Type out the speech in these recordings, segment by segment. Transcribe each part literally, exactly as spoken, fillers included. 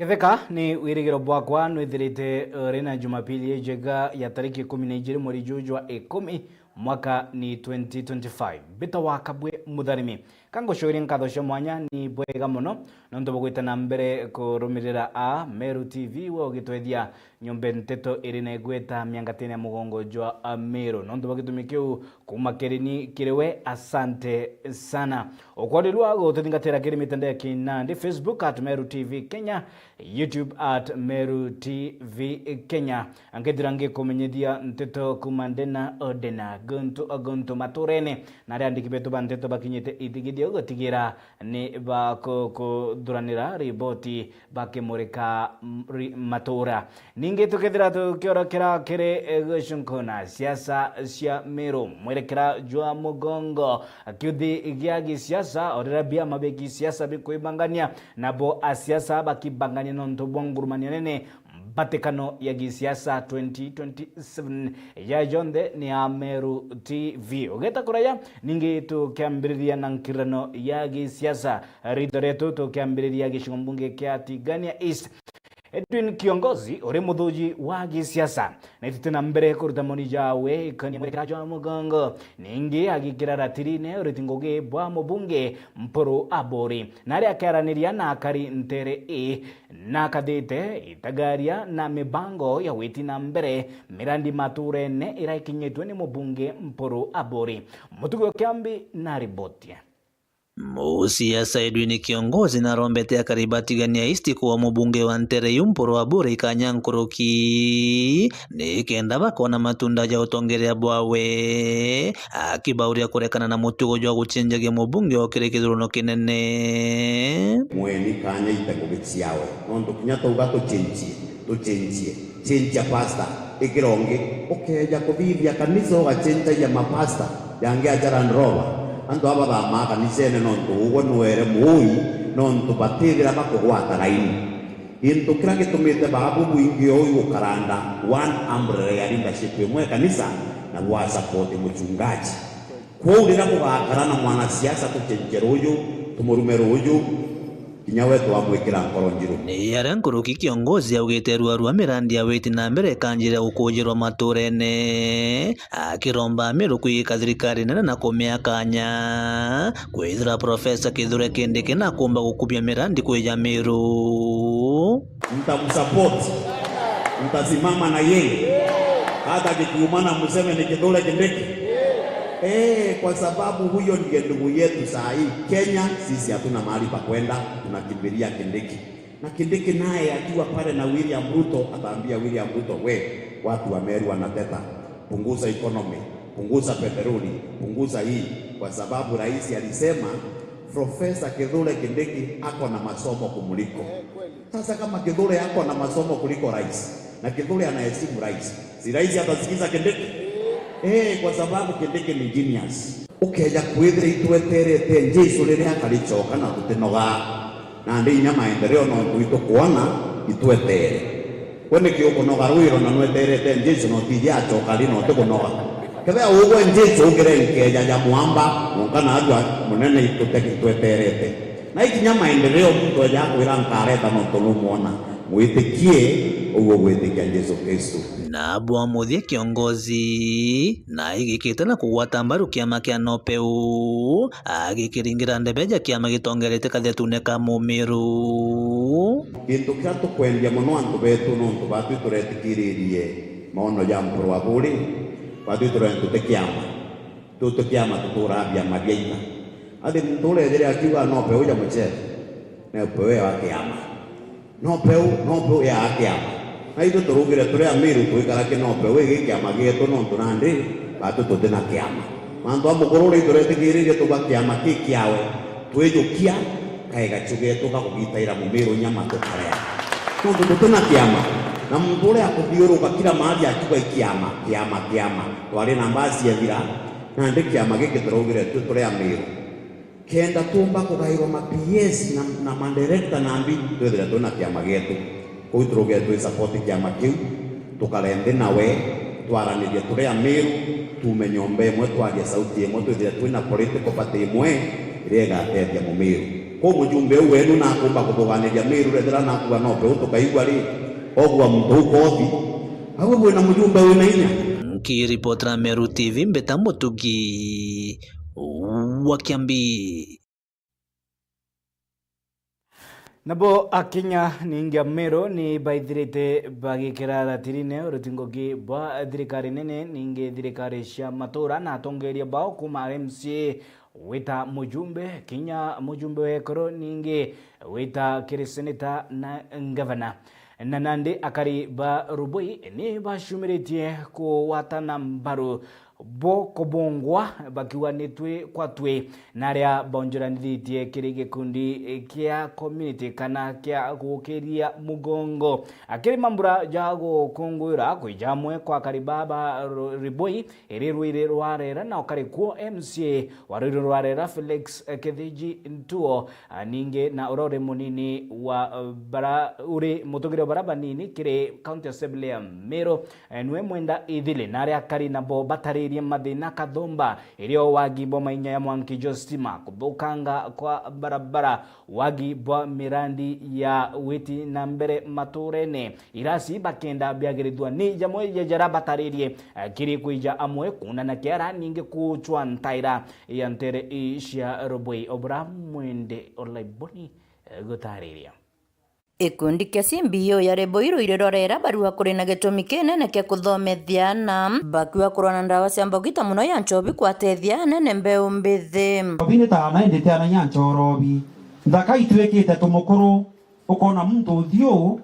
Ketheka ni wirigiro bwakwa nwithirite uri na Jumapili injega ya tariki ikumi na ijiri mweri juju jwa ikumi, mwaka ni twenty twenty-five. Mbita wa Kabwe Mutharimi. Ka ngucokerie nkatho cia mwanya, ni bwega mono nontu bwa gwita na mbere kurumirira a Meru T V, we ugitwethia nyombe nteto iri na igweta miangatini ya mugongo jwa Meru. Nontu bwa gitumi kiu, kuuma kiri ni kiri we, asante sana. Ukwarirua gututhingatira kiri mitandao ya kinandi, Facebook at Meru T V Kenya, YouTube at Meru T V Kenya. Nkethira ngikumenyithia nteto kuuma ndena o ndena, guntu o guntu maturene, na aria andiki betu ba nteto bakinyite ithigithia gutigira ni bakuthuranira riboti bakimurika, mm, ri-, matura. Ningi tukethira tukiorokera kiri, eh, gucunkuna siasa cia Meru, mwerekera jwa mugongo, kiuthi gia gisiasa, o riria biama bia gisiasa bikwibangania, nabo asiasa bakibangania nontu bwa ngurumanio nene, mbatikano ya gisiasa twenty twenty-seven. Ya jonthe ni ya Meru T V. Ugeta kuraya, ningi tukiambiriria na nkirano ya gisiasa. Rito rietu tukiambiriria gicigo mbunge kia Tigania East. Edwin Kiongozi uri muthuji wa gisiasa, na itite na mbere kuruta moni jawe ikania mwerekera jwa mugongo. Ningi agikira ratirine uriti ngugi bwa mubunge Mpuru Aburi, na aria akiaraniria na akari ntere i, na akathite itagaria na mibango ya gwiti na mbere mirandi maturene ira ikinyitwe ni mubunge Mpuru Aburi. Mutugi wa Kiambi na riboti. Musiasa Edwin Kiongozi narombete akari ba Tigania East kwa mubunge wa ntere iu Mpuru Aburi ikanya nkuruki, nikenda bakona matunda ja utongeria bwawe, akibauria kurekana na mutugo jwa gucenjagia mubunge o kiri kithuruno kinene. Mweni kanya ite ngugi ciawe, nontu kinya twauga tucenjie, tucenjie, cenjia pastor, ikira ungi. Ukeeja kuthithia kanisa ugacenjagia mapasta, jangi aja Land Rover. Antu aba bathamaa kanisene nontu ugwe nwere muui, nontu batithira bakugwata raini. Gintu kiria gitumite baabu bwingi uu gukaranda one umbrella ya leadership imwe ya kanisa, na bwa support muchungaji. Kwou riria bugakara na mwanasiasa, tucenjie ruuju, tumurume ruuju, kinya we twamwikira nkoro njiru. Ni aria nkuruki Kiongozi augite ruarua mirandi ya witi na mbere ikanjira gukujirwa maturene, akiromba Amiru kwigika thirikari nene na kumia kanya, kwithira Profesa Kithure Kindiki nakumba gukubia mirandi kwija Miru. Mtamsupport. Mtasimama na yeye. Hata kikiumana mseme ni Kithure Kindiki. Eh, kwa sababu huyo ndiye ndugu yetu saa hii. Kenya, sisi hatuna mahali pa kwenda, tunakimbilia Kindiki. Na Kindiki naye akiwa pale na William Ruto, ataambia William Ruto, "We, watu wa Meru wanateta, punguza economy, punguza petroli, punguza hii, kwa sababu rais alisema Profesa Kithure Kindiki ako na masomo kumuliko." Sasa kama Kithure ako na masomo kuliko rais, na Kithure anaheshimu rais, si rais atasikiza Kindiki? Eh, kwa sababu Kindiki ni genius. Ukeja kwithira itweterete Jesu riria akaricoka na tutinoga, nandi inya maendeleo nontu itukwona itwetere. We niki ukunoga rwiro na nweterete Jesu na utiji acoka ri na utikunoga? Kethira ugwe Jesu ugire nkeja ja mwamba, nonka naajua munene itute-, itweterete. Na ikinya maendeleo muntu eja akwira nkareta nontu numwona. Mwitikie uguo gwitikia Jesu Kristo. Na bwa muthia Kiongozi, na igikite na kugwata mbaru kiama kia NOPEU, agikiringira ndebe ja kiama gitongerete kathetune ka Mumiru. Gintu kiria tukwendia mono antu betu nontu batwi turetikiririe maono ja Mpuru Aburi, batwi turenda tuti kiama. Tuti kiama tuturaa biama bia itha. Athi muntu uria ethire akiuga NOPEU ja mucere, NOPEU ya kiama. NOPEU, NOPEU ya kiama. Na ithu turugire turi Amiru twikara ki NOPEU igi kiama gietu nontu nandi batu tuti na kiama. Mantu a mukuru uria ituretikiririe tuga kiama ki kiawe, twijukia, kae gachu getu ga kugitaira Mumiru nyama tukaria. Nontu tuti na kiama. Na muntu uria akuthiuruka kila mahali akiuga i kiama, kiama, kiama. Twari na mbasi ethira, nandi kiama giki turaugire twi turi Amiru. Kenda tuumba kugairwa ma P S na, na ma director nambi, twithire twina kiama gietu. Kuu turugire twi support kiama kiu, tukare nthi nawe, twaranirie turi Amiru, tuume nyomba imwe, twarie sauti imwe, twithire twina political party imwe iria igatethia Mumiru. Kuu mujumbe uu wenu nakumba kuthuganiria Miru, rethira nakuga no peu tukaigua ri, ogua muntu uu kothi. Agwe kwina mujumbe wina inya. Nkiripotera Meru T V, Mbeta Mutugi wa Kiambi. Nabo akinya ningi a Meru ni baithirite bagikira ratirine uruti ngugi bwa thirikari nene, ningi thirikari cia matura na atongeria bao kuma M C A wita mujumbe kinya mujumbe wa ekuru, ningi wita kiri seneta na ngavana. Na nandi akari ba Rubui ni bacumiritie kugwatana mbaru bo kubungwa bakiuga ni twi kwa twi, na aria bonjoranithitie kiri gikundi kia community kana kia gukiria mugongo. Akiri mambura ja gukunguira kwija amwe kwa akari ba ba Ru-, Rubui, iri rwiri rwa Rera na ukari kuo M C A wa rwiri rwa Rera Felix Kithinji Ntuo, a, ningi na uria uri munini wa, a, bara, uri mutongeria wa bara banini kiri County Assembly ya Meru, e, niwe Mwenda Ithili, na aria akari nabo bataririe mathina kathumba, irio wagi bwa mainya ya mwanki jwa stima, kuthukanga kwa barabara, wagi bwa mirandi ya witi na mbere maturene, irasi bakenda biagirithua ni jamwe ja jaria bataririe, eh, kiri kwija amwe kuunana kiara ningi kuchwa ntaira ya ntere ii cia Rubui. Obura Mwende Olaiboni, eh, gutariria. Ikundi kia C B O ya Rubui rwiri rwa Rera barua kuri na gitumi kinene kia kuthomethia aana bakiuga kurwa na ndawa cia mbogita mono ya nchobi kwatethia anene mbeu mbithi. Nchobi ni ta aana, indi ti aana inya nchorobi. Nthaka itwikite tumukuru. Ukona muntu uthiu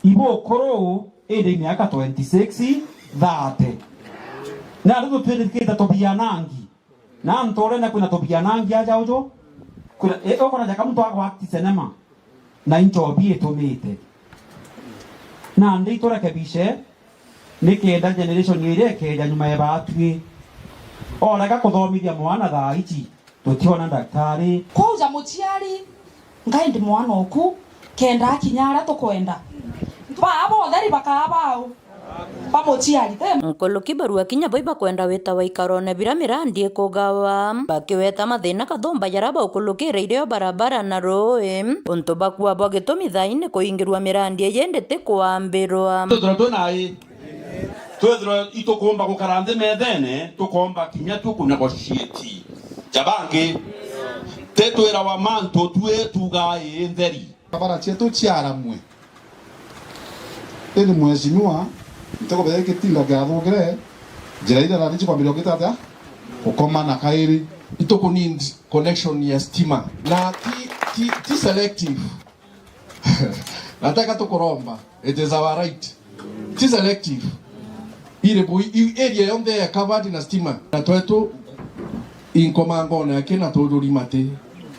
ibukuru indi miaka twenty-six, thirty. Na antu tutwirikite tubianangi. Na nturene kwina tubianangi aja uju. Kwina, e, ukona jaka muntu agwakti cinema. Na inchobi itumite. Nandi iturekebishe, nikenda generation iria ikeja nyuma ya batwi. Orega kuthomithia mwana thaa ici. Tutiona ndaktari. Kwauja muciari, ngai ndi mwana oku, kenda akinya aria tukwenda. Baa botheri bakaa bau? Ba muciari, te? Nkuluki barua kinya bo ibakwenda wita wa ikarone bira mirandi ikugawa, bakiweta mathina kathumba jaria baukulukire irio barabara na rui. Untu bakua bwa gitumi thaini kuingirua mirandi iji indi ti kwambirwa. Twithirwa twi nai, twithirwa itukumba gukara nthi methene, tukomba kinya tu kunegotiate. Ja bangi, ti twirawa mantu twi tugaa ii ntheri. Barabara cietu ciaramwe. Indi mheshimiwa, ntikubea gitinda giathukire, njira iria rari cikwambiria gwita atia? Gukomana kairi. Ituku need connection ya stima. Na ti, ti, ti selective. Nataka tukuromba, it is our right. Ti selective. Iri bu-, i-, area yonthe ya covered na stima. Na twetu inkomangone aki na tujuri mati.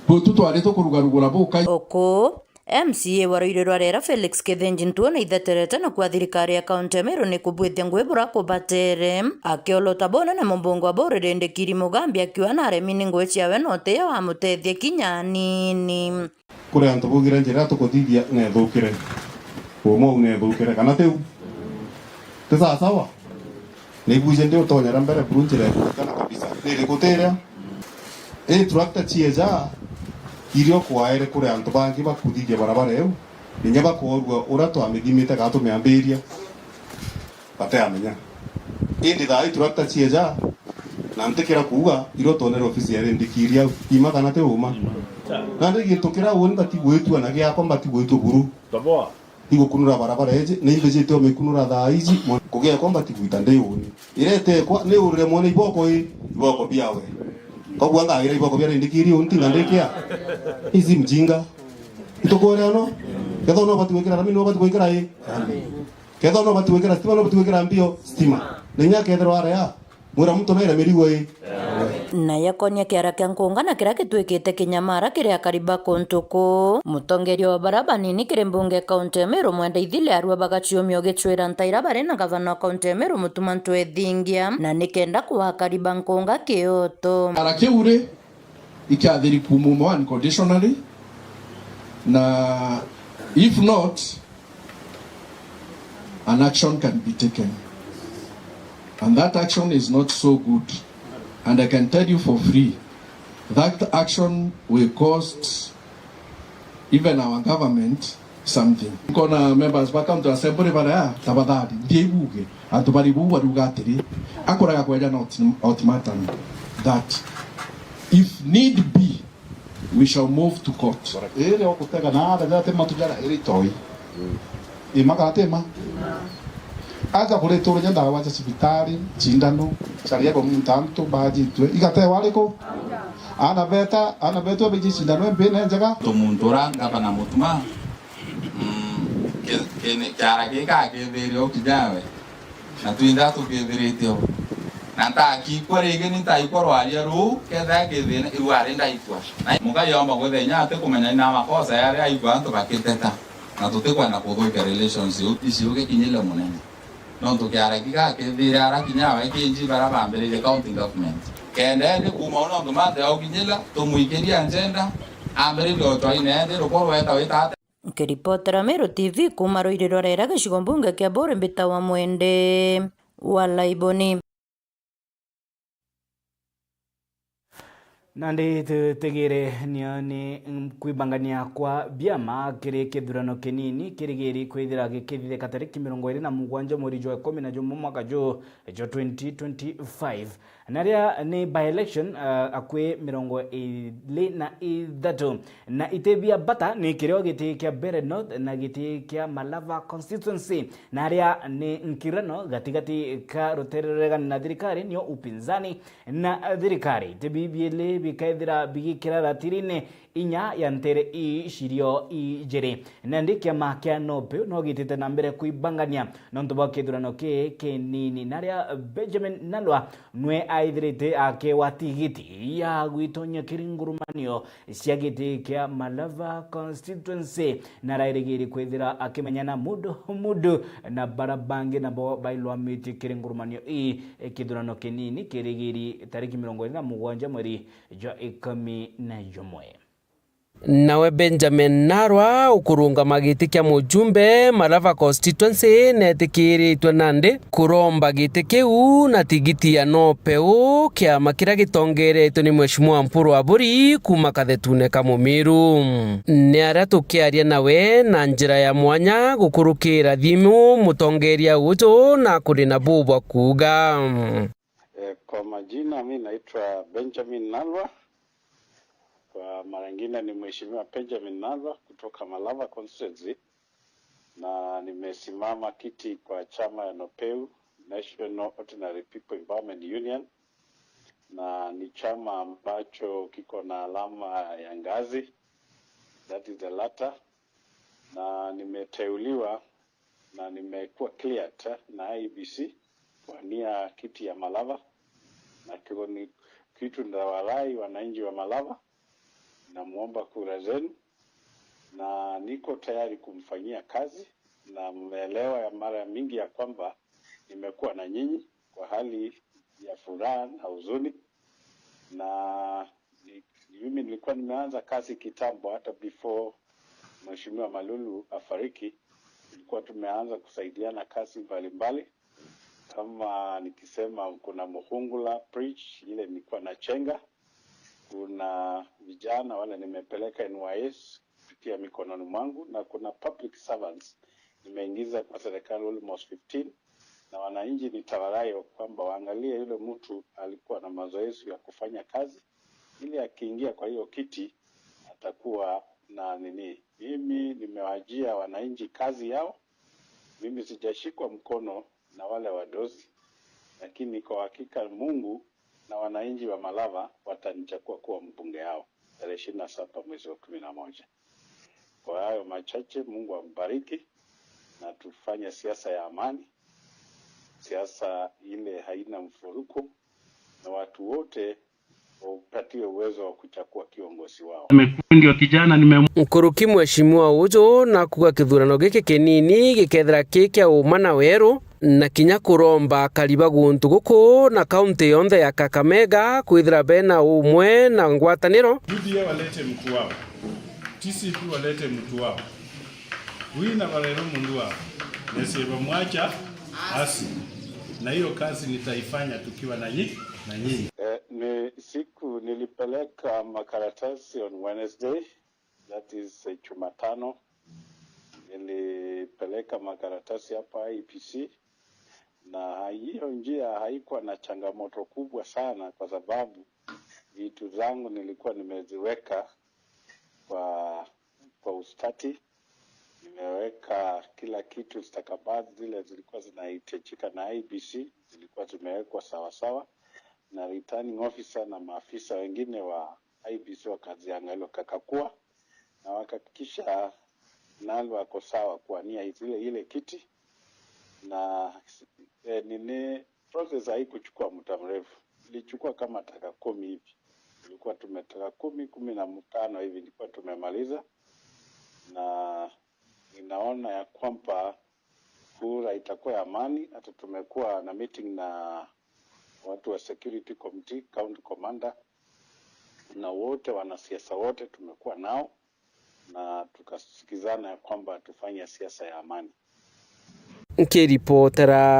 Butu twari tukurugarugura bukai. Uku, M C A wa rwiri rwa Rera Felix Kithinji Ntuo naitheterete na kwa thirikari ya kaunti ya Meru ni kubwithia ngui bura kubatere. Akiolota bonene mubunge wa Buriri Ndikiri Mugambi akiuga naremi ni ngui ciawe na utiyo wamutethia kinya anini. Kuri antu baugire njira iria tukuthithia neethukire. Uumwe uu neethukire, kana tiu? Ti sawa sawa? Naibwije ndi utonyera mbere buru njira ikuthikana kabisa. Ni iriku ti iria? Ii tractor cieja, irio kwaere kuri antu bangi bakuthithia barabara iu, na inya bakoorua uria twamithimite kana tumiambiria. Bateamenya. Indi thaa ii tractor cieja, na ntikira kuuga, irio twonere ofisi ya Rindikiri au. Ima kana ti uma? Nandi gintu kiria uni mbati gwitua na giakwa mbati gwitua buru. Toboa. Igukunura barabara iji, na imbe jite omikunura thaa iji, mo-, ngugi ekwa mbati gwita ndi uni. Iria itekwa, ni urire mwana iboko i, iboko biawe. Koguo ngagira iboko bia Rindikiri uni tinga ndikia. Isi mjinga. Itukwere ono. Ketho no bati gwikira rami, no bati gwikira i. Kethirwa no bati gwikira stima, no bati gwikira mbio stima. Na inya kethirwa aria, mwira muntu naira mirigo i. Naye akonia kiara kia nkunga na kiria gitwikite kinyamara kiri akari ba kuntu kuu. Mutongeria wa bara banini kiri mbunge ya kaunti ya Meru Mwenda Ithile arua bagaciumia ugicwira ntaira bari na gavana wa kaunti ya Meru Mutuma Ntwethingia, na nikenda kuakari ba nkunga kioto. Kiara kiu ri, ikiathiri kuuma umo unconditionally, na if not, an action can be taken. And that action is not so good. And I can tell you for free, that action will cost Even our government, something. Nkona members ba county assembly baria, tafadhali, ndie ibuge, antu bari buu bariuga atiri, akoraga kweja na ultim-, ultimatum that if need be, we shall move to court. Iri okutega na ara jate matu jara iri toi. Ima kana ti ma? Aja kurituragia ndawa cia cibitari, cindano, caria bo muntu antu bajitwe. Igatewa ariku? Ana beta, ana betu abeji cindano embi ne njega. Tu muntu ura ngavana Mutuma, mm, ki-, kini-, kiara giki akithire o kijawe. Na twintha tukithirite o. Na ntakikwa ringi, ni ntaikwa rwaria ruu, kethira kithina, iu ari ndaikwa. Na muka yomba gwithenya ati kumenya ina makosa yaria aikwa antu bakiteta. Na tutikwenda kuthukia relations iu, icio gikinyire munene. Nontu kiara kiga kithire ara kinya awe kinji bara bambiririe county government. Kenda endi kuuma u nontu mate aukinyira, tumwikirie agenda, ambiririe utwaine endi rukorwo eta wita ate. Nkiripotera Meru T V kuuma ruiri rwa Raira gicigo mbunge kia Buri, mbita wa Mwende wa Laiboni. Nandi tutigire nio ni kwibangania kwa biama kiri kithurano kinini kirigiri kwithira gikithithika tariki mirongo iri na mugwanja mweri jwa ikumi na jumwe mwaka ju jwa twenty twenty-five. Na ria ni by-election, ah, akui mirongo iri na ithatu. Na iti bia bata ni kirio giti kia Bere North na giti kia Malava constituency. Na aria ni nkirano gatigati ka rutere ruregani na thirikari, nio upinzani na thirikari. Iti biu biiri bikethira bigikira ratirine inya ya ntere ii cirio ijiri. Nandi kiama kia NOPEU no gitite na mbere kwibangania nontu bwa kithurano kii kinini, na aria Benjamin Nalwa nwe aithirite akewa tigiti ya gwitonya kiri ngurumanio cia giti kia Malava constituency, na arairigiri kwithira akimenyana mudu mudu na bara bangi nabo bailwamitie kiri ngurumanio ii. Kithurano kinini kirigiri tariki mirongo iri na mugwanja mweri jwa ikumi na jumwe. Nawe Benjamin Narwa ukurungama giti kia mujumbe Malava constituency netikiritwe nandi kuromba giti kiu na tigiti ya NOPEU, kiama kiria gitongeretwe ni Mheshimiwa Mpuru Aburi kuuma kathetune ka Mumiru. Ni aria tukiaria nawe na njira ya mwanya gukurukira thimu, mutongeria uju na kuri na buu bwa kuuga. Eh, kwa majina, mi naitwa Benjamin Nalwa. Kwa mara ingine ni Mheshimiwa Benjamin Nalwa kutoka Malava constituency, na nimesimama kiti kwa chama ya NOPEU, National Ordinary People Empowerment Union, na ni chama ambacho kiko na alama ya ngazi, that is the latter, na nimeteuliwa na nimekuwa cleared na I E B C kuwania kiti ya Malava, na kiko ni kitu ndawarai wananchi wa Malava, namuomba kura zenu, na niko tayari kumfanyia kazi, na mmeelewa ya mara mingi ya kwamba nimekuwa na nyinyi kwa hali ya furaha na huzuni, na ni-, mimi nilikuwa nimeanza kazi kitambo, hata before Mheshimiwa Malulu afariki, tulikuwa tumeanza kusaidiana kazi mbalimbali. Kama nikisema, kuna Muhungula Bridge, ile nilikuwa nachenga. Kuna vijana wale nimepeleka N Y S kupitia mikononi mwangu, na kuna public servants nimeingiza kwa serikali almost fifteen, na wananchi nitawarai kwamba waangalie yule mtu alikuwa na mazoezi ya kufanya kazi, ili akiingia kwa hiyo kiti atakuwa na nini. Mimi nimewajia wananchi kazi yao. Mimi sijashikwa mkono na wale wadosi, lakini kwa hakika Mungu na wananchi wa Malava watanichagua kuwa mbunge yao tarehe ishirini na saba mwezi wa kumi na moja. Kwa hayo machache, Mungu ambariki na tufanye siasa ya amani, siasa ile haina mfuruko, na watu wote wapatiwe uwezo wa kuchagua kiongozi wao. Nimekuwa ndio kijana, nime- Nkuruki mheshimiwa uju na kuuga kithurano giki kinini gikethira ki kia uma na weru, na kinya kuromba akari ba guntu guku na kaunti yonthe ya Kakamega kwithira bena umwe na ngwataniro. U D A walete mtu wao, T C P walete mtu wao, wina barero mundu wao, nesiba mwacha asi, na hiyo kazi nitaifanya tukiwa na nyi-, na nyinyi. Eh, ni siku nilipeleka makaratasi on Wednesday, that is, eh, Jumatano, nilipeleka makaratasi hapa I E B C, na hiyo njia haikuwa na changamoto kubwa sana, kwa sababu vitu zangu nilikuwa nimeziweka kwa, kwa ustadi. Nimeweka kila kitu, stakabadhi zile zilikuwa zinahitajika na I E B C zilikuwa zimewekwa sawasawa, na returning officer na maafisa wengine wa I E B C wakaziangalia, wakakagua na wakahakikisha Nalwa ako sawa kuania zile, ile kiti. Na, eh, nini, process haikuchukua muda mrefu, ilichukua kama dakika kumi hivi. Ilikuwa tumetaka kumi, kumi na tano hivi, ilikuwa tumemaliza, na ninaona ya kwamba kura itakuwa ya amani. Hata tumekuwa na meeting na watu wa security committee, county commander, na wote wanasiasa wote tumekuwa nao, na tukasikizana ya kwamba tufanye siasa ya amani. Nkiripotera